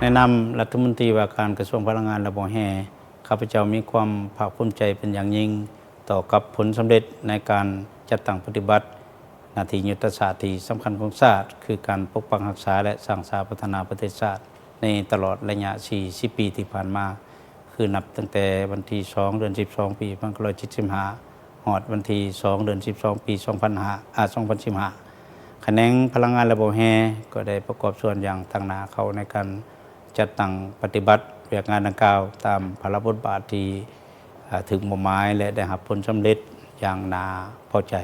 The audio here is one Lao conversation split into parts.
ໃນນາມລັດຖະມົນຕີວ່າການກະຊວງພະລັງງານ ແລະ ບໍ່ແຮ່, ຂ້າພະເຈົ້າມີຄວາມພາກພູມໃຈເປັນຢ່າງຍິ່ງຕໍ່ກັບຜົນສຳເລັດໃນການຈັດຕັ້ງປະຕິບັດໜ້າທີ່ຍຸດທະສາດທີ່ສຳຄັນຂອງຊາດ, ຄືການປົກປັກຮັກສາ ແລະ ສ້າງສາພັດທະນາປະເທດຊາດໃນຕະຫຼອດໄລຍະສີ່ສິບປີທີ່ຜ່ານມາ, ຄືນັບຕັ້ງແຕ່ວັນທີສອງ ເດືອນສິບສອງ ປີພັນເກົ້າຮ້ອຍເຈັດສິບຫ້າ ຮອດວັນທີສອງ ເດືອນສິບສອງ ປີສອງພັນຫ້າ ອາ ສອງພັນສິບຫ້າ. ຂະແໜງພະລັງງານ ແລະ ບໍ່ແຮ່ ກໍໄດ້ປະກອບສ່ວນຢ່າງຕັ້ງໜ້າເຂົ້າໃນການຈັດຕັ້ງປະຕິບັດວຽກງານດັ່ງກ່າວ ຕາມພາລະບົດບາດທີ່ ອາ ຖືກມອບໝາຍ ແລະ ໄດ້ຮັບຜົນສຳເລັດຢ່າງໜ້າພໍໃຈ.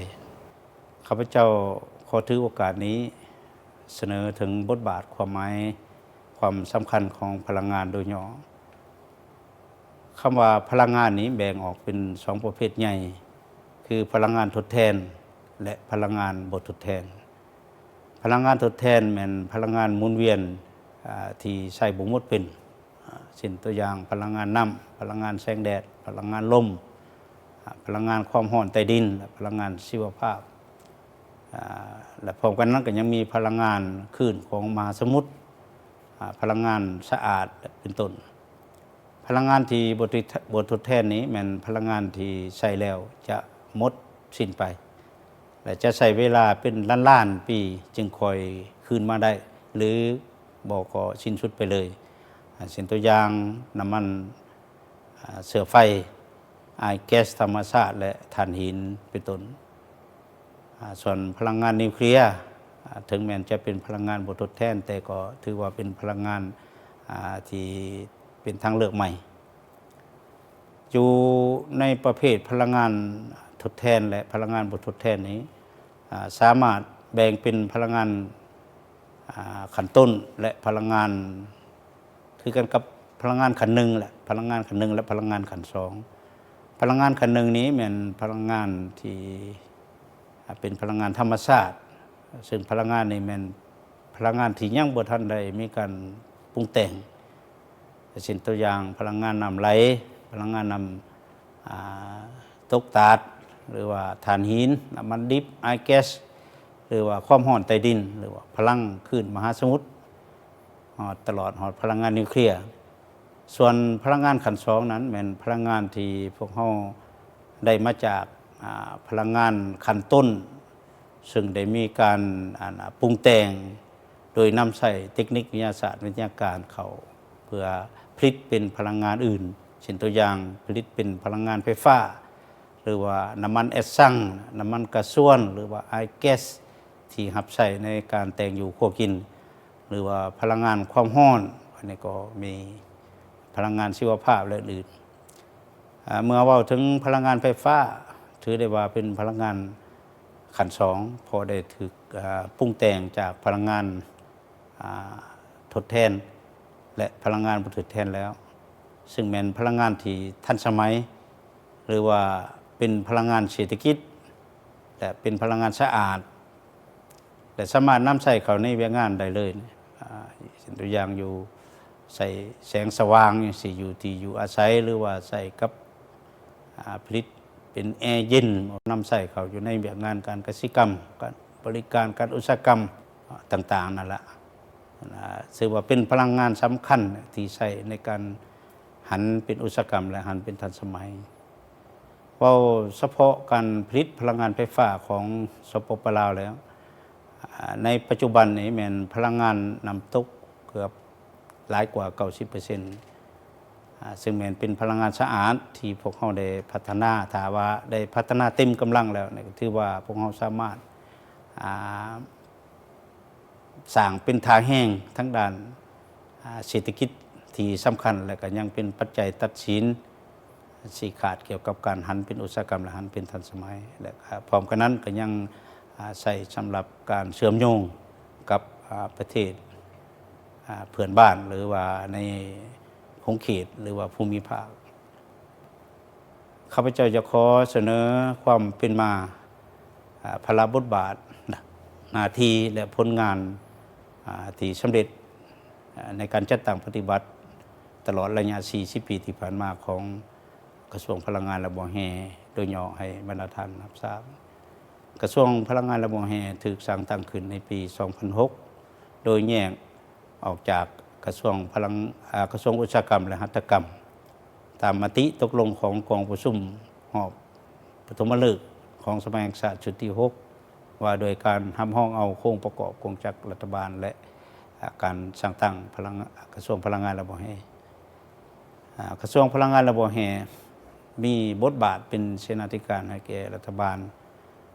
ຂ້າພະເຈົ້າຂໍຖືໂອກາດນີ້ສະເໜີເຖິງບົດບາດ, ຄວາມໝາຍ, ຄວາມສຳຄັນຂອງພະລັງງານໂດຍຫຍໍ້. ຄຳວ່າພະລັງງານນີ້ແບ່ງອອກເປັນສອງປະເພດໃຫຍ່ ຄືພະລັງງານທົດແທນ ແລະ ພະລັງງານບໍ່ທົດແທນ. ພະລັງງານທົດແທນແມ່ນພະລັງງານໝູນວຽນ ອາ ທີ່ໃຊ້ບໍ່ໝົດເປັນ, ອາ ເຊັ່ນຕົວຢ່າງ ພະລັງງານນ້ຳ, ພະລັງງານແສງແດດ, ພະລັງງານລົມ, ອາ ພະລັງງານຄວາມຮ້ອນໃຕ້ດິນ ແລະ ພະລັງງານຊີວະພາບ, ອາ ແລະ ພ້ອມກັນນັ້ນກໍຍັງມີພະລັງງານຄື້ນຂອງມະຫາສະໝຸດ, ອາ ພະລັງງານສະອາດ ເປັນຕົ້ນ. ພະລັງງານທີ່ບໍ່ ບໍ່ທົດແທນນີ້ແມ່ນພະລັງງານທີ່ໃຊ້ແລ້ວຈະໝົດສິ້ນໄປ ແລະ ຈະໃຊ້ເວລາເປັນລ້ານໆປີຈຶ່ງຄ່ອຍຄືນມາໄດ້ ຫຼື ບໍ່ກໍສິ້ນສຸດໄປເລີຍ. ອາ ເຊັ່ນຕົວຢ່າງ ນ້ຳມັນ ອາ ເຊື້ອໄຟ, ອາຍແກັສທຳມະຊາດ ແລະ ຖ່ານຫີນ ເປັນຕົ້ນ. ອາ ສ່ວນພະລັງງານນິວເຄລຍ ອາ ເຖິງແມ່ນຈະເປັນພະລັງງານບໍ່ທົດແທນ ແຕ່ກໍຖືວ່າເປັນພະລັງງານ ອາ ທີ່ເປັນທາງເລືອກໃໝ່. ຢູ່ໃນປະເພດພະລັງງານທົດແທນ ແລະ ພະລັງງານບໍ່ທົດແທນນີ້ ອາ ສາມາດແບ່ງເປັນພະລັງງານ ອາ ຂັ້ນຕົ້ນ ແລະ ພະລັງງານ ຄືກັນກັບພະລັງງານຂັ້ນໜຶ່ງ ແລະ ພະລັງງານຂັ້ນໜຶ່ງ ແລະ ພະລັງງານຂັ້ນສອງ. ພະລັງງານຂັ້ນໜຶ່ງນີ້ແມ່ນພະລັງງານທີ່ ອາ ເປັນພະລັງງານທຳມະຊາດ, ເຊິ່ງພະລັງງານນີ້ແມ່ນພະລັງງານທີ່ຍັງບໍ່ທັນໄດ້ມີການປຸງແຕ່ງ, ເຊັ່ນຕົວຢ່າງ ພະລັງງານນ້ຳໄຫຼ, ພະລັງງານນ້ຳ ອາ ຕົກຕາດ ຫຼືວ່າຖ່ານຫີນ, ນ້ຳມັນດິບ, ອາຍແກັສ ຫຼືວ່າຄວາມຮ້ອນໃຕ້ດິນ ຫຼືວ່າພະລັງຄື້ນມະຫາສະໝຸດ ຮອດ ຕະຫຼອດຮອດພະລັງງານນິວເຄລຍ. ສ່ວນພະລັງງານຂັ້ນສອງນັ້ນແມ່ນພະລັງງານທີ່ພວກເຮົາໄດ້ມາຈາກ ອາ ພະລັງງານຂັ້ນຕົ້ນ ເຊິ່ງໄດ້ມີການ ອັນ ປຸງແຕ່ງໂດຍນຳໃຊ້ເຕັກນິກວິທະຍາສາດ ວິທະຍາການເຂົ້າ ເພື່ອຜະລິດເປັນພະລັງງານອື່ນ, ເຊັ່ນຕົວຢ່າງ ຜະລິດເປັນພະລັງງານໄຟຟ້າ ຫຼືວ່ານ້ຳມັນແອັດຊັງ, ນ້ຳມັນກາຊວນ ຫຼືວ່າອາຍແກັສ ທີ່ຮັບໃຊ້ໃນການແຕ່ງຢູ່ຄົວກິນ ຫຼືວ່າພະລັງງານຄວາມຮ້ອນ, ອັນນີ້ກໍມີພະລັງງານຊີວະພາບ ແລະ ອື່ນໆ. ອາ ເມື່ອເວົ້າເຖິງພະລັງງານໄຟຟ້າ ຖືໄດ້ວ່າເປັນພະລັງງານຂັ້ນສອງ ເພາະໄດ້ຖືກ ອາ ປຸງແຕ່ງຈາກພະລັງງານ ອາ ທົດແທນ ແລະ ພະລັງງານບໍ່ທົດແທນແລ້ວ, ເຊິ່ງແມ່ນພະລັງງານທີ່ທັນສະໄໝ ຫຼືວ່າເປັນພະລັງງານເສດຖະກິດ ແລະ ເປັນພະລັງງານສະອາດ ແລະ ສາມາດນຳໃຊ້ເຂົ້າໃນວຽກງານໄດ້ເລີຍ. ອາ ເຊັ່ນຕົວຢ່າງຢູ່ ໃຊ້ແສງສະຫວ່າງຈັ່ງຊີ້ ຢູ່ທີ່ຢູ່ອາໄສ ຫຼືວ່າໃຊ້ກັບ ອາ ຜະລິດເປັນແອເຢັນ ນຳໃຊ້ເຂົ້າຢູ່ໃນວຽກງານການກະສິກຳ, ການບໍລິການ, ການອຸດສາຫະກຳ ອາ ຕ່າງໆນັ້ນລະ. ອາ ຖືວ່າເປັນພະລັງງານສຳຄັນທີ່ໃຊ້ໃນການຫັນເປັນອຸດສາຫະກຳ ແລະ ຫັນເປັນທັນສະໄໝ. ເວົ້າສະເພາະການຜະລິດພະລັງງານໄຟຟ້າຂອງ ສປປ ລາວ ແລ້ວ, ອາ ໃນປັດຈຸບັນນີ້ແມ່ນພະລັງງານນ້ຳຕົກເກືອບຫຼາຍກວ່າເກົ້າສິບເປີເຊັນ ອາ ເຊິ່ງແມ່ນເປັນພະລັງງານສະອາດທີ່ພວກເຮົາໄດ້ພັດທະນາ. ຖ້າວ່າໄດ້ພັດທະນາເຕັມກຳລັງແລ້ວນີ້ ກໍຖືວ່າພວກເຮົາສາມາດ ອາ ສ້າງເປັນທ່າແຮງທາງດ້ານ ອາ ເສດຖະກິດທີ່ສຳຄັນ ແລະ ກໍຍັງເປັນປັດໄຈຕັດສິນ ຊີ້ຂາດກ່ຽວກັບການຫັນເປັນອຸດສາຫະກຳ ແລະ ຫັນເປັນທັນສະໄໝ ແລະ ກໍພ້ອມກັນນັ້ນກໍຍັງ ອາ ໃຊ້ສຳລັບການເຊື່ອມໂຍງກັບ ອາ ປະເທດ ອາ ເພື່ອນບ້ານ ຫຼືວ່າໃນຂົງເຂດ ຫຼືວ່າພູມິພາກ. ຂ້າພະເຈົ້າຈະຂໍສະເໜີຄວາມເປັນມາ ອາ ພາລະບົດບາດ ໜ້າທີ່ ແລະ ຜົນງານ ອາ ທີ່ສຳເລັດ ອາ ໃນການຈັດຕັ້ງປະຕິບັດຕະຫຼອດໄລຍະສີ່ສິບປີທີ່ຜ່ານມາຂອງກະຊວງພະລັງງານ ແລະ ບໍ່ແຮ່ ໂດຍຫຍໍ້ໃຫ້ບັນດາທ່ານຮັບຊາບ. ກະຊວງພະລັງງານ ແລະ ບໍ່ແຮ່ ຖືກສ້າງຕັ້ງຂຶ້ນໃນປີສອງພັນຫົກ ໂດຍແຍກອອກຈາກ ກະຊວງພະລັງ ອາ ກະຊວງອຸດສາຫະກຳ ແລະ ຫັດຖະກຳ ຕາມມະຕິຕົກລົງຂອງກອງປະຊຸມຮອບປະຖົມມະເລີກຂອງສະພາແຫ່ງຊາດຊຸດທີຫົກ ວ່າໂດຍການຮັບຮອງເອົາໂຄງປະກອບກົງຈັກລັດຖະບານ ແລະ ອາ ການສ້າງຕັ້ງພະລັງ ກະຊວງພະລັງງານ ແລະ ບໍ່ແຮ່. ອາ ກະຊວງພະລັງງານ ແລະ ບໍ່ແຮ່ ມີບົດບາດເປັນເສນາທິການໃຫ້ແກ່ລັດຖະບານ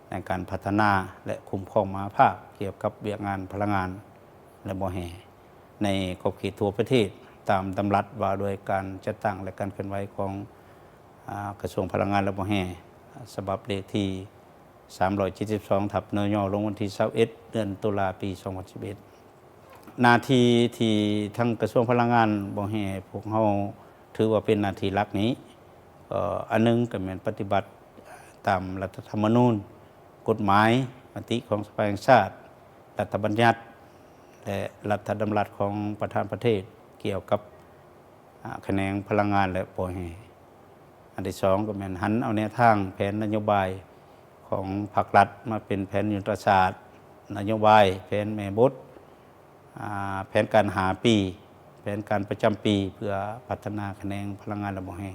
ໃນການພັດທະນາ ແລະ ຄຸ້ມຄອງມະຫາພາກກ່ຽວກັບວຽກງານພະລັງງານ ແລະ ບໍ່ແຮ່ ໃນຂອບເຂດທົ່ວປະເທດ ຕາມດຳລັດວ່າດ້ວຍການຈັດຕັ້ງ ແລະ ການເຄື່ອນໄຫວຂອງ ອາ ກະຊວງພະລັງງານ ແລະ ບໍ່ແຮ່ ສະບັບເລກທີສາມຮ້ອຍເຈັດສິບສອງ ທັບ ນຍ ລົງວັນທີຊາວເອັດ ເດືອນຕຸລາ ປີສອງພັນສິບເອັດ. ໜ້າທີ່ທີ່ທາງກະຊວງພະລັງງານ ບໍ່ແຮ່ ພວກເຮົາຖືວ່າເປັນໜ້າທີ່ຫຼັກນີ້ ກໍອັນໜຶ່ງກໍແມ່ນປະຕິບັດຕາມລັດຖະທຳມະນູນ, ກົດໝາຍ, ມະຕິຂອງສະພາແຫ່ງຊາດ, ລັດຖະບັນຍັດ ແລະ ລັດຖະດຳລັດຂອງປະທານປະເທດກ່ຽວກັບ ອາ ຂະແໜງພະລັງງານ ແລະ ບໍ່ແຮ່. ອັນທີສອງກໍແມ່ນຫັນເອົາແນວທາງແຜນນະໂຍບາຍຂອງພັກລັດມາເປັນແຜນຍຸດທະສາດນະໂຍບາຍ, ແຜນແມ່ບົດ, ອາ ແຜນການຫ້າປີ, ແຜນການປະຈຳປີ ເພື່ອພັດທະນາຂະແໜງພະລັງງານ ແລະ ບໍ່ແຮ່.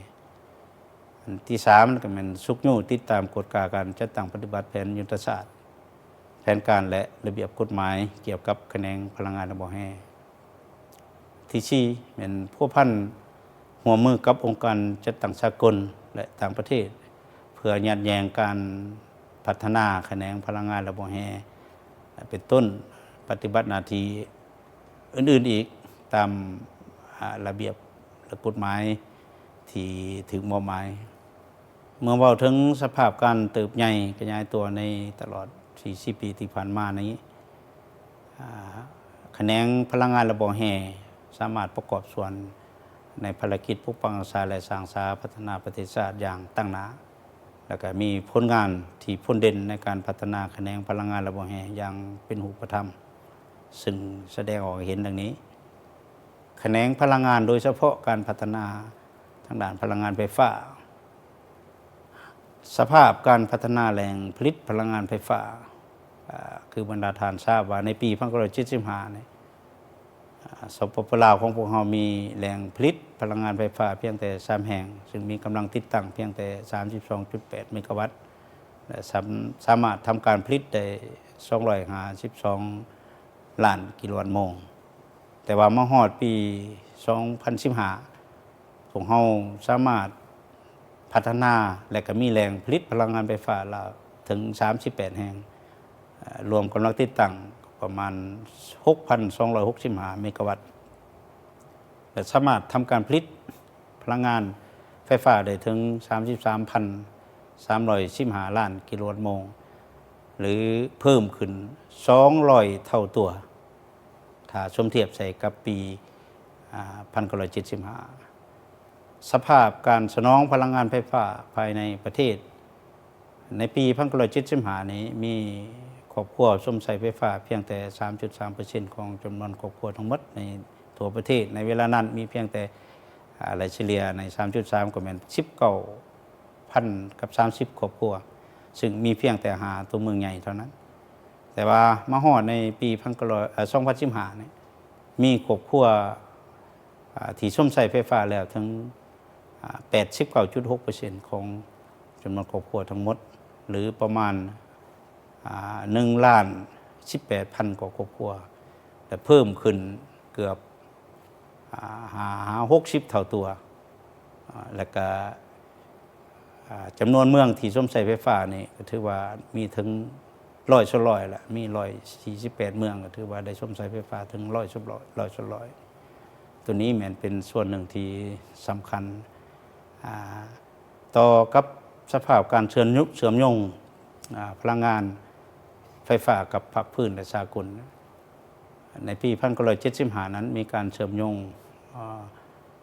ອັນທີສາມກໍແມ່ນຊຸກຍູ້ຕິດຕາມກວດກາການຈັດຕັ້ງປະຕິບັດແຜນຍຸດທະສາດ, ແຜນການ ແລະ ລະບຽບກົດໝາຍກ່ຽວກັບຂະແໜງພະລັງງານ ແລະ ບໍ່ແຮ່. ທີສີ່ແມ່ນພົວພັນຮ່ວມມືກັບອົງການຈັດຕັ້ງສາກົນ ແລະ ຕ່າງປະເທດ ເພື່ອຍາດແຍ່ງການພັດທະນາຂະແໜງພະລັງງານ ແລະ ບໍ່ແຮ່ ເປັນຕົ້ນ ປະຕິບັດໜ້າທີ່ອື່ນໆອີກ ຕາມ ອາ ລະບຽບ ແລະ ກົດໝາຍທີ່ຖືກມອບໝາຍ. ເມື່ອເວົ້າເຖິງສະພາບການເຕີບໃຫຍ່ຂະຫຍາຍຕົວໃນຕະຫຼອດສີ່ສິບປີທີ່ຜ່ານມານີ້ ອາ ຂະແໜງພະລັງງານ ແລະ ບໍ່ແຮ່ ສາມາດປະກອບສ່ວນໃນພາລະກິດປົກປັກຮັກສາ ແລະ ສ້າງສາພັດທະນາປະເທດຊາດຢ່າງຕັ້ງໜ້າ ແລະ ກະມີຜົນງານທີ່ພົ້ນເດັ່ນໃນການພັດທະນາຂະແໜງພະລັງງານ ແລະ ບໍ່ແຮ່ຢ່າງເປັນຮູບປະທຳ, ຊຶ່ງສະແດງອອກໃຫ້ເຫັນດັ່ງນີ້. ຂະແໜງພະລັງງານ ໂດຍສະເພາະການພັດທະນາທາງດ້ານພະລັງງານໄຟຟ້າ, ສະພາບການພັດທະນາແຫຼ່ງຜະລິດພະລັງງານໄຟຟ້າ, ອາ ຄືບັນດາທ່ານຊາບວ່າໃນປີໜຶ່ງພັນເກົ້າຮ້ອຍເຈັດສິບຫ້ານີ້ ອາ ສປປ ລາວຂອງພວກເຮົາມີແຫຼ່ງຜະລິດພະລັງງານໄຟຟ້າພຽງແຕ່ສາມແຫ່ງ, ຊຶ່ງມີກຳລັງຕິດຕັ້ງພຽງແຕ່ສາມສິບສອງຈຸດແປດເມກາວັດ ແລະ ສາມ ສາມາດທຳການຜະລິດໄດ້ສອງຮ້ອຍຫ້າສິບສອງລ້ານກິໂລວັດໂມງ. ແຕ່ວ່າມາຮອດປີສອງພັນສິບຫ້າ ພວກເຮົາສາມາດພັດທະນາ ແລະ ກໍມີແຫຼ່ງຜະລິດພະລັງງານໄຟຟ້າລາວເຖິງສາມສິບແປດແຫ່ງ, ເອີ່ ລວມກຳລັງຕິດຕັ້ງປະມານຫົກພັນສອງຮ້ອຍຫົກສິບຫ້າເມກາວັດ ແລະ ສາມາດທຳການຜະລິດພະລັງງານໄຟຟ້າໄດ້ເຖິງສາມສິບສາມພັນສາມຮ້ອຍສິບຫ້າລ້ານກິໂລວັດໂມງ ຫຼື ເພີ່ມຂຶ້ນສອງຮ້ອຍເທົ່າຕົວ. ຖ້າສົມທຽບໃສ່ກັບປີ ອາ ໜຶ່ງພັນເກົ້າຮ້ອຍເຈັດສິບຫ້າ ສະພາບການສະໜອງພະລັງງານໄຟຟ້າພາຍໃນປະເທດ ໃນປີໜຶ່ງພັນເກົ້າຮ້ອຍເຈັດສິບຫ້ານີ້ ມີຄອບຄົວຊົມໃຊ້ໄຟຟ້າພຽງແຕ່ສາມຈຸດສາມເປີເຊັນຂອງຈຳນວນຄອບຄົວທັງໝົດໃນທົ່ວປະເທດ. ໃນເວລານັ້ນມີພຽງແຕ່ ອາ ໄລ່ສະເລ່ຍໃນສາມຈຸດສາມ ກໍແມ່ນສິບເກົ້າ ພັນກັບສາມສິບຄອບຄົວ, ຊຶ່ງມີພຽງແຕ່ຫ້າຕົວເມືອງໃຫຍ່ເທົ່ານັ້ນ. ແຕ່ວ່າມາຮອດໃນປີພັນເກົ້າຮ້ອຍ ເອີ່ ສອງພັນສິບຫ້ານີ້ ມີຄອບຄົວ ອາ ທີ່ຊົມໃຊ້ໄຟຟ້າແລ້ວເຖິງ ອາ ແປດສິບເກົ້າຈຸດຫົກເປີເຊັນຂອງຈຳນວນຄອບຄົວທັງໝົດ ຫຼື ປະມານ ອາ ໜຶ່ງລ້ານສິບແປດພັນກວ່າຄອບຄົວ ແລະ ເພີ່ມຂຶ້ນເກືອບ ອາ ຫ້າ ຫາ ຫົກສິບເທົ່າຕົວ ອາ ແລະກະ ອາ ຈຳນວນເມືອງທີ່ຊົມໃຊ້ໄຟຟ້ານີ້ ກໍຖືວ່າມີເຖິງຮ້ອຍສ່ວນຮ້ອຍລະ, ມີຮ້ອຍສີ່ສິບແປດເມືອງ ກໍຖືວ່າໄດ້ຊົມໃຊ້ໄຟຟ້າເຖິງຮ້ອຍສ່ວນຮ້ອຍ, ຮ້ອຍສ່ວນຮ້ອຍ. ໂຕນີ້ແມ່ນເປັນສ່ວນໜຶ່ງທີ່ສຳຄັນ ອາ ຕໍ່ກັບສະພາບການເຊື່ອມໂຍ ເຊື່ອມໂຍງ ອາ ພະລັງງານໄຟຟ້າກັບພາກພື້ນ ແລະ ສາກົນ. ໃນປີໜຶ່ງພັນເກົ້າຮ້ອຍເຈັດສິບຫ້ານັ້ນ ມີການເຊື່ອມໂຍງ ອາ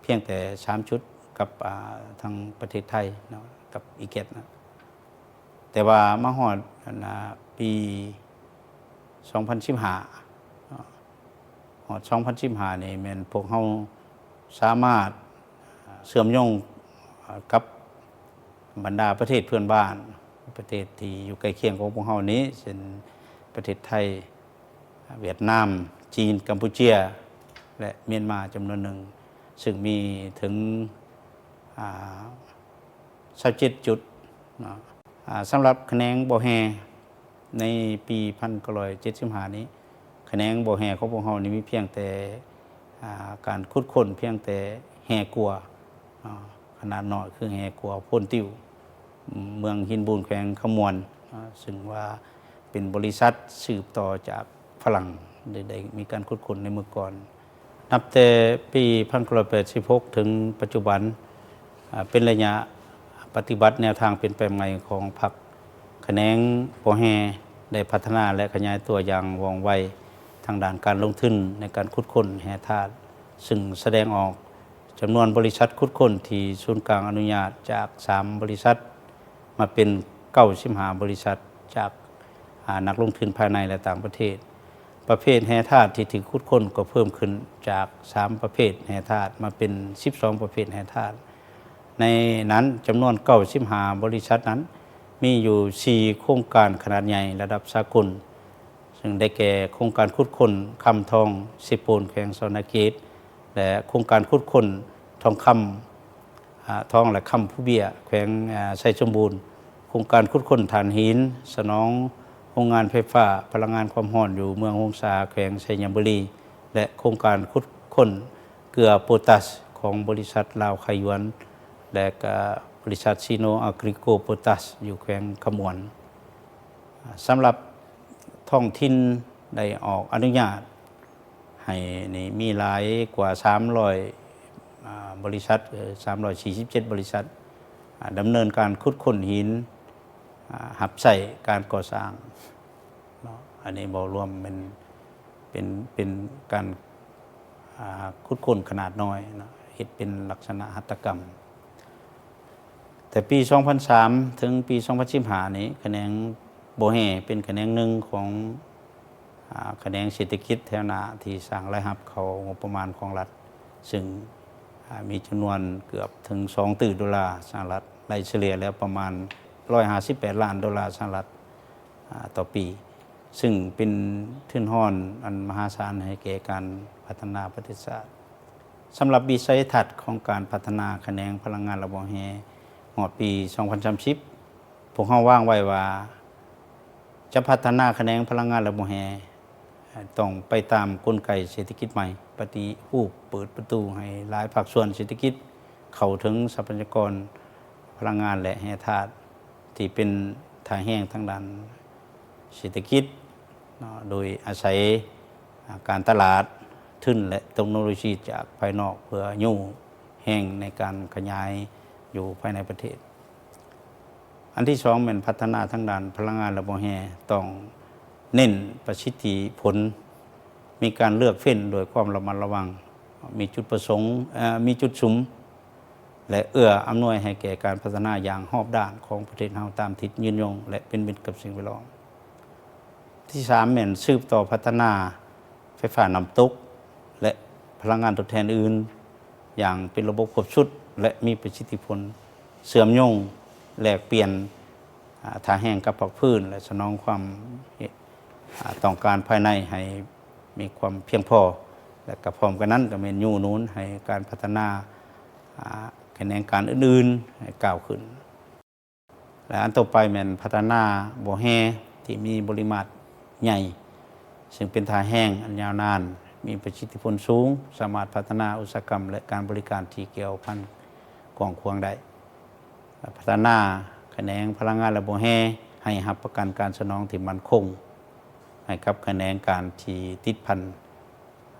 ພຽງແຕ່ສາມຈຸດກັບ ອາ ທາງປະເທດໄທເນາະ ກັບ ອີແກັດ ນະ. ແຕ່ວ່າມາຮອດ ອັນ ອາ ປີສອງພັນສິບຫ້າ ເນາະ ຮອດສອງພັນສິບຫ້ານີ້ ແມ່ນພວກເຮົາສາມາດເຊື່ອມໂຍງກັບບັນດາປະເທດເພື່ອນບ້ານ, ປະເທດທີ່ຢູ່ໃກ້ຄຽງຂອງພວກເຮົານີ້ ເຊັ່ນ ປະເທດໄທ, ຫວຽດນາມ, ຈີນ, ກຳປູເຈຍ, ແລະ ມຽນມາຈຳນວນໜຶ່ງ ຊຶ່ງມີເຖິງ ອາ ຊາວເຈັດຈຸດເນາະ. ອາ ສຳລັບຂະແໜງບໍ່ແຮ່ ໃນປີພັນເກົ້າຮ້ອຍເຈັດສິບຫ້ານີ້ ຂະແໜງບໍ່ແຮ່ຂອງພວກເຮົານີ້ມີພຽງແຕ່ ອາ ການຂຸດຄົ້ນພຽງແຕ່ແຮ່ກົວເນາະ ຂະໜາດນ້ອຍ ຄືແຮ່ກົວໂພນຕິວ ເມືອງຫີນບູນ ແຂວງຄຳມ່ວນເນາະ ຊຶ່ງວ່າເປັນບໍລິສັດສືບຕໍ່ຈາກຝຣັ່ງ ໄດ້ ໄດ້ມີການຂຸດຄົ້ນໃນເມື່ອກ່ອນ. ນັບແຕ່ປີພັນເກົ້າຮ້ອຍແປດສິບຫົກ ເຖິງປັດຈຸບັນ ອາ ເປັນໄລຍະປະຕິບັດແນວທາງປ່ຽນແປງໃໝ່ຂອງພັກ, ຂະແໜງບໍ່ແຮ່ໄດ້ພັດທະນາ ແລະ ຂະຫຍາຍຕົວຢ່າງວ່ອງໄວທາງດ້ານການລົງທຶນໃນການຂຸດຄົ້ນແຮ່ທາດ, ຊຶ່ງສະແດງອອກຈຳນວນບໍລິສັດຂຸດຄົ້ນທີ່ສູນກາງອະນຸຍາດຈາກສາມບໍລິສັດ ມາເປັນເກົ້າສິບຫ້າບໍລິສັດ ຈາກ ອາ ນັກລົງທຶນພາຍໃນ ແລະ ຕ່າງປະເທດ. ປະເພດແຮ່ທາດທີ່ຖືກຂຸດຄົ້ນກໍເພີ່ມຂຶ້ນຈາກສາມປະເພດແຮ່ທາດ ມາເປັນສິບສອງປະເພດແຮ່ທາດ. ໃນນັ້ນ ຈຳນວນເກົ້າສິບຫ້າບໍລິສັດນັ້ນ ມີຢູ່ສີ່ໂຄງການຂະໜາດໃຫຍ່ລະດັບສາກົນ, ຊຶ່ງໄດ້ແກ່ໂຄງການຂຸດຄົ້ນຄຳທອງເຊໂປນ ແຂວງສະຫວັນນະເຂດ ແລະ ໂຄງການຂຸດຄົ້ນທອງຄຳ ອາ ທອງ ແລະ ຄຳພູເບ້ຍ ແຂວງ ອາ ໄຊສົມບູນ, ໂຄງການຂຸດຄົ້ນຖ່ານຫີນ ສະໜອງໂຮງງານໄຟຟ້າພະລັງງານຄວາມຮ້ອນຢູ່ເມືອງຫົງສາ ແຂວງໄຊຍະບູລີ ແລະ ໂຄງການຂຸດຄົ້ນເກືອໂປຕາສຂອງບໍລິສັດລາວໄຄຢວນ ແລະ ກະບໍລິສັດຊີໂນອາກຣິໂກໂປຕາສ ຢູ່ແຂວງຄຳມ່ວນ. ສຳລັບທ້ອງຖິ່ນໄດ້ອອກອະນຸຍາດ ໃຫ້ນີ້ມີຫຼາຍກວ່າສາມຮ້ອຍ ອາ ບໍລິສັດ ເອີ ສາມຮ້ອຍສີ່ສິບເຈັດບໍລິສັດ ອາ ດຳເນີນການຂຸດຄົ້ນຫີນ ອາ ຮັບໃຊ້ການກໍ່ສ້າງເນາະ. ອັນນີ້ເວົ້າລວມແມ່ນເປັນ ເປັນການ ອາ ຂຸດຄົ້ນຂະໜາດນ້ອຍເນາະ ເຮັດເປັນລັກສະນະຫັດຖະກຳ. ແຕ່ປີສອງພັນສາມ ເຖິງປີສອງພັນສິບຫ້ານີ້ ຂະແໜງບໍ່ແຮ່ເປັນຂະແໜງໜຶ່ງຂອງ ອາ ຂະແໜງເສດຖະກິດແຖວໜ້າທີ່ສ້າງລາຍຮັບເຂົ້າງົບປະມານຂອງລັດ, ຊຶ່ງ ອາ ມີຈຳນວນເກືອບເຖິງສອງຕື້ໂດລາສະຫະລັດ, ໄລ່ສະເລ່ຍແລ້ວປະມານຮ້ອຍຫ້າສິບແປດລ້ານໂດລາສະຫະລັດ ອາ ຕໍ່ປີ, ຊຶ່ງເປັນທຶນຮອນອັນມະຫາສານໃຫ້ແກ່ການພັດທະນາປະເທດຊາດ. ສຳລັບວິໄສທັດຂອງການພັດທະນາຂະແໜງພະລັງງານ ແລະ ບໍ່ແຮ່ ຮອດປີສອງພັນສາມສິບ ພວກເຮົາວາງໄວ້ວ່າ ຈະພັດທະນາຂະແໜງພະລັງງານ ແລະ ບໍ່ແຮ່ ຕ້ອງໄປຕາມກົນໄກເສດຖະກິດໃໝ່, ປະຕິຮູບເປີດປະຕູໃຫ້ຫຼາຍພາກສ່ວນເສດຖະກິດເຂົ້າເຖິງຊັບພະຍາກອນພະລັງງານ ແລະ ແຮ່ທາດ ທີ່ເປັນທ່າແຮງທາງດ້ານເສດຖະກິດເນາະ, ໂດຍອາໄສ ອາ ການຕະຫຼາດທຶນ ແລະ ເຕັກໂນໂລຊີຈາກພາຍນອກ ເພື່ອຍູ້ແຮງໃນການຂະຫຍາຍຢູ່ພາຍໃນປະເທດ. ອັນທີສອງ ແມ່ນພັດທະນາທາງດ້ານພະລັງງານ ແລະ ບໍ່ແຮ່ ຕ້ອງເນັ້ນປະສິດທິຜົນ, ມີການເລືອກເຟັ້ນດ້ວຍຄວາມລະມັດລະວັງ, ມີຈຸດປະສົງ ເອີ ມີຈຸດສຸມ ແລະ ເອື້ອອຳນວຍໃຫ້ແກ່ການພັດທະນາຢ່າງຮອບດ້ານຂອງປະເທດເຮົາ ຕາມທິດຍືນຍົງ ແລະ ເປັນມິດກັບສິ່ງແວດລ້ອມ. ທີສາມ ແມ່ນສືບຕໍ່ພັດທະນາໄຟຟ້ານ້ຳຕົກ ແລະ ພະລັງງານທົດແທນອື່ນ ຢ່າງເປັນລະບົບຄົບຊຸດ ແລະ ມີປະສິດທິຜົນ, ເຊື່ອມໂຍງ, ແລກປ່ຽນ ອາ ທ່າແຮງກັບພາກພື້ນ ແລະ ສະໜອງຄວາມ ອາ ຕ້ອງການພາຍໃນໃຫ້ມີຄວາມພຽງພໍ ແລະ ກໍພ້ອມກັນນັ້ນກໍແມ່ນຍູ້ໜູນໃຫ້ການພັດທະນາ ອາ ຂະແໜງການອື່ນໆໃຫ້ກ້າວຂຶ້ນ. ແລະ ອັນຕໍ່ໄປແມ່ນພັດທະນາບໍ່ແຮ່ທີ່ມີບໍລິມາດໃຫຍ່, ຊຶ່ງເປັນທ່າແຮງອັນຍາວນານ, ມີປະສິດທິຜົນສູງ, ສາມາດພັດທະນາອຸດສາຫະກຳ ແລະ ການບໍລິການທີ່ກ່ຽວພັນກວ້າງຂວາງໄດ້. ແລະ ພັດທະນາຂະແໜງພະລັງງານ ແລະ ບໍ່ແຮ່ ໃຫ້ຮັບປະກັນການສະໜອງທີ່ໝັ້ນຄົງໃຫ້ກັບຂະແໜງການທີ່ຕິດພັນ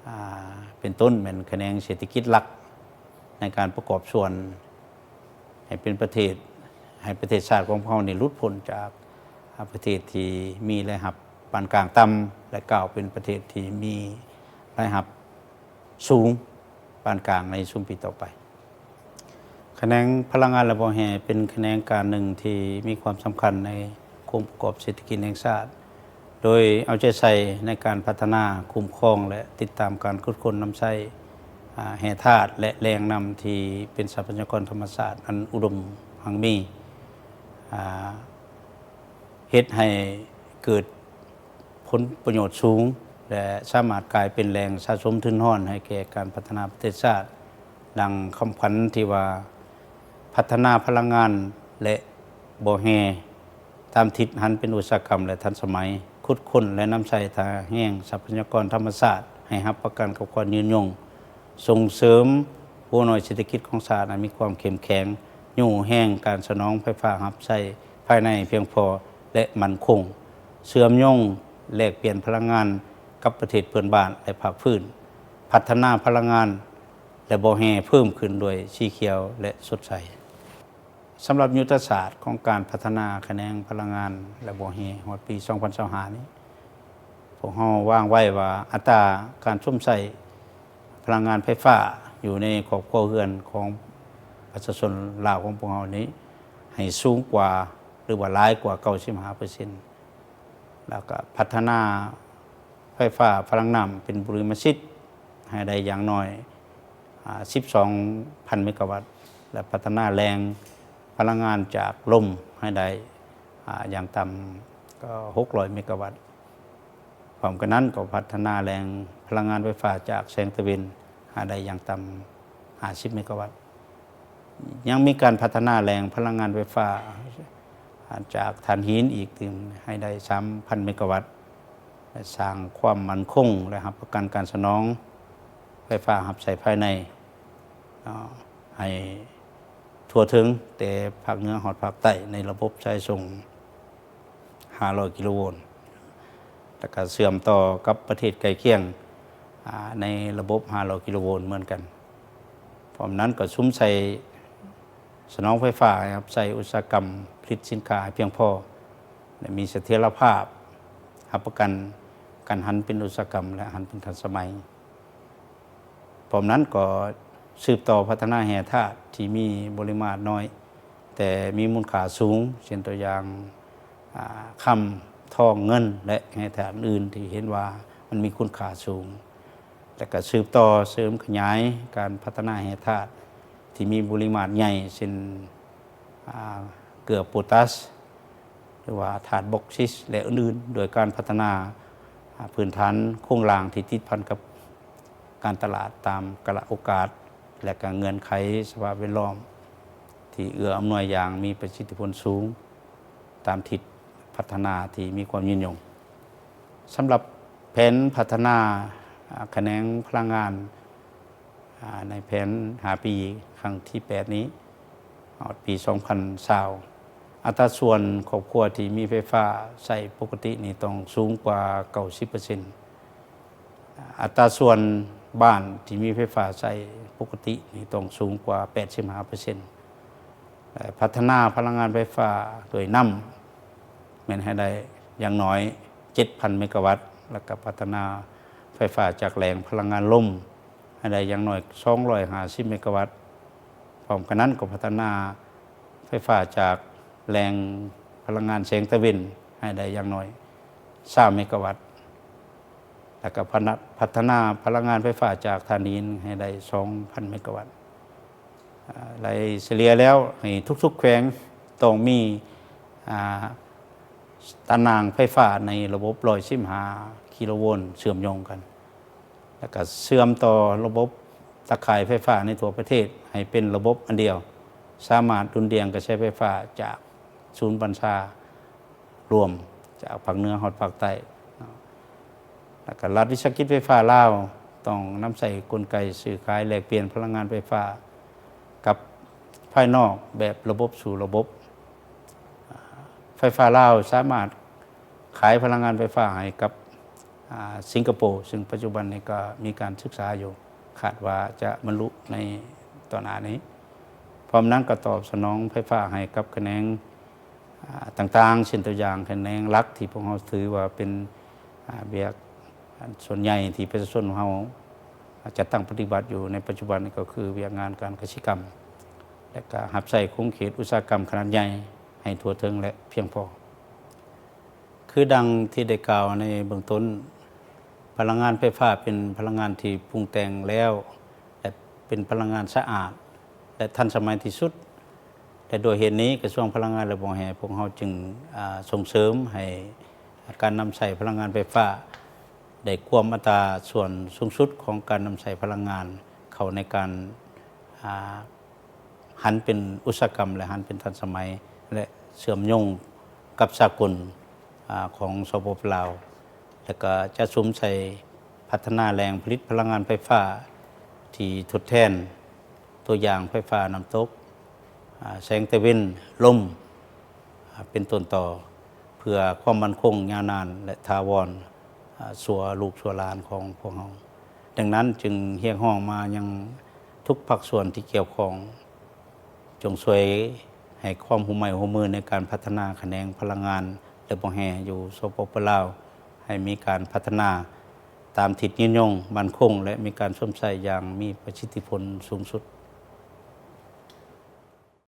ອາ ເປັນຕົ້ນແມ່ນຂະແໜງເສດຖະກິດຫຼັກ ໃນການປະກອບສ່ວນໃຫ້ເປັນປະເທດ, ໃຫ້ປະເທດຊາດຂອງພວກເຮົານີ້ຫຼຸດພົ້ນຈາກ ອາ ປະເທດທີ່ມີລາຍຮັບປານກາງຕ່ຳ ແລະ ກ້າວເປັນປະເທດທີ່ມີລາຍຮັບສູງປານກາງໃນຊຸມປີຕໍ່ໄປ. ຂະແໜງພະລັງງານ ແລະ ບໍ່ແຮ່ ເປັນຂະແໜງການໜຶ່ງທີ່ມີຄວາມສຳຄັນໃນໂຄງປະກອບເສດຖະກິດແຫ່ງຊາດ, ໂດຍເອົາໃຈໃສ່ໃນການພັດທະນາ, ຄຸ້ມຄອງ ແລະ ຕິດຕາມການຂຸດຄົ້ນນຳໃຊ້ ອາ ແຮ່ທາດ ແລະ ແຫຼ່ງນ້ຳທີ່ເປັນຊັບພະຍາກອນທຳມະຊາດອັນອຸດົມຮັ່ງມີ, ອາ ເຮັດໃຫ້ເກີດ ຜົນປະໂຫຍດສູງ ແລະ ສາມາດກາຍເປັນແຫຼ່ງສະສົມທຶນຮອນໃຫ້ແກ່ການພັດທະນາປະເທດຊາດ, ດັ່ງຄຳຂວັນທີ່ວ່າ ພັດທະນາພະລັງງານ ແລະ ບໍ່ແຮ່ ຕາມທິດຫັນເປັນອຸດສາຫະກຳ ແລະ ທັນສະໄໝ, ຂຸດຄົ້ນ ແລະ ນຳໃຊ້ທ່າແຮງຊັບພະຍາກອນທຳມະຊາດໃຫ້ຮັບປະກັນກັບຄວາມຍືນຍົງ, ສົ່ງເສີມຫົວໜ່ວຍເສດຖະກິດຂອງຊາດໃຫ້ມີຄວາມເຂັ້ມແຂງ, ຍູ້ແຮງການສະໜອງໄຟຟ້າຮັບໃຊ້ພາຍໃນພຽງພໍ ແລະ ໝັ້ນຄົງ, ເຊື່ອມໂຍງແລກປ່ຽນພະລັງງານກັບປະເທດເພື່ອນບ້ານ ແລະ ພາກພື້ນ, ພັດທະນາພະລັງງານ ແລະ ບໍ່ແຮ່ເພີ່ມຂຶ້ນດ້ວຍສີຂຽວ ແລະ ສົດໃສ. ສຳລັບຍຸດທະສາດຂອງການພັດທະນາຂະແໜງພະລັງງານ ແລະ ບໍ່ແຮ່ຮອດປີສອງພັນຊາວຫ້ານີ້, ພວກເຮົາວາງໄວ້ວ່າອັດຕາການຊົມໃຊ້ພະລັງງານໄຟຟ້າຢູ່ໃນຄອບຄົວເຮືອນຂອງປະຊາຊົນລາວຂອງພວກເຮົານີ້ ໃຫ້ສູງກວ່າ ຫຼືວ່າຫຼາຍກວ່າເກົ້າສິບຫ້າເປີເຊັນ ແລ້ວກໍພັດທະນາໄຟຟ້າພະລັງນ້ຳເປັນບຸລິມະສິດໃຫ້ໄດ້ຢ່າງໜ້ອຍ ອາ ສິບສອງພັນເມກາວັດ ແລະ ພັດທະນາແຫຼ່ງພະລັງງານຈາກລົມໃຫ້ໄດ້ ອາ ຢ່າງຕ່ຳກໍຫົກຮ້ອຍເມກາວັດ. ພ້ອມກັນນັ້ນກໍພັດທະນາແຫຼ່ງພະລັງງານໄຟຟ້າຈາກແສງຕາເວັນໃຫ້ໄດ້ຢ່າງຕ່ຳຫ້າສິບເມກາວັດ. ຍັງມີການພັດທະນາແຫຼ່ງພະລັງງານໄຟຟ້າຈາກຖ່ານຫີນອີກຕື່ມໃຫ້ໄດ້ສາມພັນເມກາວັດ ແລະ ສ້າງຄວາມໝັ້ນຄົງ ແລະ ຮັບປະກັນການສະໜອງໄຟຟ້າຮັບໃຊ້ພາຍໃນ ເນາະ ໃຫ້ທົ່ວເຖິງແຕ່ພາກເໜືອຮອດພາກໃຕ້ ໃນລະບົບສາຍສົ່ງ ຫ້າຮ້ອຍກິໂລໂວນ ແລ້ວກະເຊື່ອມຕໍ່ກັບປະເທດໃກ້ຄຽງ ອາ ໃນລະບົບຫ້າຮ້ອຍກິໂລໂວນເໝືອນກັນ. ພ້ອມນັ້ນກໍສຸມໃສ່ສະໜອງໄຟຟ້າໃຫ້ຮັບໃຊ້ອຸດສາຫະກຳຜະລິດສິນຄ້າໃຫ້ພຽງພໍ ແລະ ມີສະຖຽນລະພາບ ຮັບປະກັນການຫັນເປັນອຸດສາຫະກຳ ແລະ ຫັນເປັນທັນສະໄໝ. ພ້ອມນັ້ນກໍສືບຕໍ່ພັດທະນາແຮ່ທາດທີ່ມີບໍລິມາດນ້ອຍ ແຕ່ມີມູນຄ່າສູງ ເຊັ່ນຕົວຢ່າງ ອາ ຄຳ, ທອງ, ເງິນ ແລະ ແຮ່ທາດອື່ນໆ ທີ່ເຫັນວ່າມັນມີຄຸນຄ່າສູງ ແລະ ກໍສືບຕໍ່ເສີມຂະຫຍາຍການພັດທະນາແຮ່ທາດທີ່ມີບໍລິມາດໃຫຍ່ ເຊັ່ນ ອາ ເກືອໂປຕາສ ຫຼືວ່າທາດບັອກຊິດ ແລະ ອື່ນໆ ໂດຍການພັດທະນາ ອາ ພື້ນຖານໂຄງລ່າງທີ່ຕິດພັນກັບການຕະຫຼາດຕາມກາລະໂອກາດ ແລະ ກະເງື່ອນໄຂສະພາບແວດລ້ອມທີ່ເອື້ອອຳນວຍຢ່າງມີປະສິດທິຜົນສູງ ຕາມທິດພັດທະນາທີ່ມີຄວາມຍືນຍົງ. ສຳລັບແຜນພັດທະນາ ອາ ຂະແໜງພະລັງງານ ອາ ໃນແຜນຫ້າປີຄັ້ງທີແປດນີ້ ຮອດປີສອງພັນຊາວ ອັດຕາສ່ວນຄອບຄົວທີ່ມີໄຟຟ້າໃຊ້ປົກກະຕິນີ້ຕ້ອງສູງກວ່າເກົ້າສິບເປີເຊັນ. ອັດຕາສ່ວນບ້ານທີ່ມີໄຟຟ້າໃຊ້ປົກກະຕິນີ້ຕ້ອງສູງກວ່າແປດສິບຫ້າເປີເຊັນ ແລະ ພັດທະນາພະລັງງານໄຟຟ້າໂດຍນ້ຳ ແມ່ນໃຫ້ໄດ້ຢ່າງໜ້ອຍເຈັດພັນເມກາວັດ ແລ້ວກໍພັດທະນາໄຟຟ້າຈາກແຫຼ່ງພະລັງງານລົມໃຫ້ໄດ້ຢ່າງໜ້ອຍສອງຮ້ອຍຫ້າສິບເມກາວັດ. ພ້ອມກັນນັ້ນກໍພັດທະນາໄຟຟ້າຈາກແຫຼ່ງພະລັງງານແສງຕາເວັນໃຫ້ໄດ້ຢ່າງໜ້ອຍຊາວເມກາວັດ ແລ້ວກໍພັດທະນາພະລັງງານໄຟຟ້າຈາກຖ່ານຫີນໃຫ້ໄດ້ສອງພັນເມກາວັດ. ອາ ໄລ່ສະເລ່ຍແລ້ວໃຫ້ທຸກໆແຂວງຕ້ອງມີ ອາ ຕາໜ່າງໄຟຟ້າໃນລະບົບຮ້ອຍສິບຫ້າກິໂລໂວນເຊື່ອມໂຍງກັນ ແລ້ວກະເຊື່ອມຕໍ່ລະບົບຕາຂ່າຍໄຟຟ້າໃນທົ່ວປະເທດໃຫ້ເປັນລະບົບອັນດຽວ, ສາມາດດຸ່ນດ່ຽງກະແສໄຟຟ້າຈາກສູນບັນຊາລວມ ຈາກພາກເໜືອຮອດພາກໃຕ້ເນາະ. ແລ້ວກະລັດວິສາຫະກິດໄຟຟ້າລາວ ຕ້ອງນຳໃຊ້ກົນໄກຊື້ຂາຍແລກປ່ຽນພະລັງງານໄຟຟ້າກັບພາຍນອກແບບລະບົບສູ່ລະບົບ. ໄຟຟ້າລາວສາມາດຂາຍພະລັງງານໄຟຟ້າໃຫ້ກັບ ອາ ສິງກະໂປ, ຊຶ່ງປັດຈຸບັນນີ້ກໍມີການສຶກສາຢູ່, ຄາດວ່າຈະບັນລຸໃນຕໍ່ໜ້ານີ້. ພ້ອມນັ້ນກໍຕອບສະໜອງໄຟຟ້າໃຫ້ກັບຂະແໜງ ອາ ຕ່າງໆ ເຊັ່ນຕົວຢ່າງຂະແໜງຫຼັກທີ່ພວກເຮົາຖືວ່າເປັນ ອາ ວຽກສ່ວນໃຫຍ່ທີ່ປະຊາຊົນເຮົາຈັດຕັ້ງປະຕິບັດຢູ່ໃນປັດຈຸບັນນີ້ ກໍຄືວຽກງານການກະສິກຳ ແລະ ກະຮັບໃຊ້ຂົງເຂດອຸດສາຫະກຳຂະໜາດໃຫຍ່ໃຫ້ທົ່ວເຖິງ ແລະ ພຽງພໍ. ຄືດັ່ງທີ່ໄດ້ກ່າວໃນເບື້ອງຕົ້ນ, ພະລັງງານໄຟຟ້າເປັນພະລັງງານທີ່ປຸງແຕ່ງແລ້ວ ແລະ ເປັນພະລັງງານສະອາດ ແລະ ທັນສະໄໝທີ່ສຸດ ແລະ ດ້ວຍເຫດນີ້ ກະຊວງພະລັງງານ ແລະ ບໍ່ແຮ່ ພວກເຮົາຈຶ່ງ ອາ ສົ່ງເສີມໃຫ້ການນຳໃຊ້ພະລັງງານໄຟຟ້າ ໄດ້ກວມອັດຕາສ່ວນສູງສຸດຂອງການນຳໃຊ້ພະລັງງານເຂົ້າໃນການ ອ່າ ຫັນເປັນອຸດສາຫະກຳ ແລະ ຫັນເປັນທັນສະໄໝ ແລະ ເຊື່ອມໂຍງກັບສາກົນ ອາ ຂອງ ສປປ ລາວ ແລະ ກໍຈະສຸມໃສ່ພັດທະນາແຫຼ່ງຜະລິດພະລັງງານໄຟຟ້າທີ່ທົດແທນ ຕົວຢ່າງໄຟຟ້ານ້ຳຕົກ ອາ ແສງຕາເວັນ ລົມ ອາ ເປັນຕົ້ນຕໍ ເພື່ອຄວາມໝັ້ນຄົງຍາວນານ ແລະ ຖາວອນ ອາ ຊົ່ວລູກຊົ່ວຫຼານຂອງພວກເຮົາ. ດັ່ງນັ້ນຈຶ່ງຮຽກຮ້ອງມາຍັງທຸກພາກສ່ວນທີ່ກ່ຽວຂ້ອງ ຈົ່ງຊ່ວຍໃຫ້ຄວາມຮ່ວມໄມ້ຮ່ວມມືໃນການພັດທະນາຂະແໜງພະລັງງານ ແລະ ບໍ່ແຮ່ຢູ່ ສປປ ລາວ ໃຫ້ມີການພັດທະນາຕາມທິດຍືນຍົງ, ໝັ້ນຄົງ ແລະ ມີການຊົມໃຊ້ຢ່າງມີປະສິດທິຜົນສູງສຸດ.